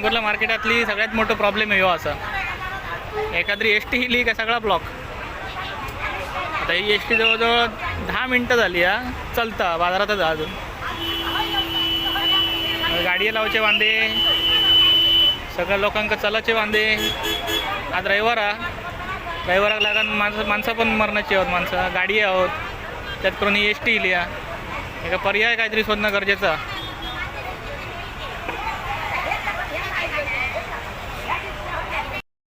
वेंगुर्ला मार्केटातली सगळ्यात मोठो प्रॉब्लेम ह्यो असा. एखादी एसटी इली का सगळा ब्लॉक. आता ही एसटी जवळजवळ 10 मिनटं झाली हा चलता, बाजारातच आहे अजून. गाडी लावचे वांदे, सगळ्या लोकांका चलाचे वांदे. आज रविवार हा, रविवाराक लागून माणसं माणसं पण मरणाची आहोत, माणसं गाडी आहोत, त्यात करून ही एसटी इली हा. एका पर्याय काहीतरी शोधणं गरजेचं.